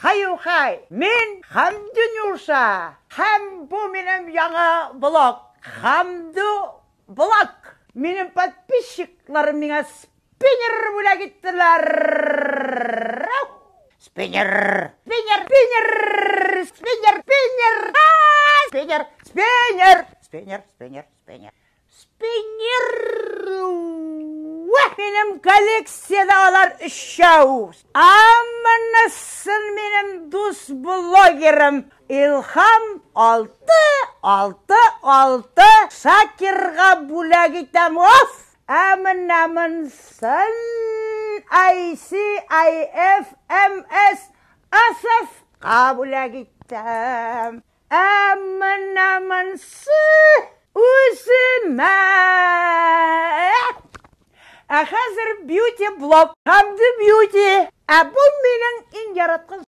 Хаю-хай, мин Хамдинюша, һәм бу минем яңа блог, Хамду блог. Минем подписчикларым миңа спиннер бүләк иттеләр. Спиннер, спиннер, спиннер, спиннер, спиннер, спиннер, спиннер, спиннер, спиннер, спиннер. Спиннер! Минем коллекциядә алар өчәү. Ә монысын минем дус блогерым Илһам 6 6 6 Шакирга бүләк итәм. Оф! Ә менә монысын I C I F M S Асафка бүләк итәм. Ә менә монсы үземә. Ә хәзер бьюти блог. Хәмди бьюти. Ә бу минем иң яраткан.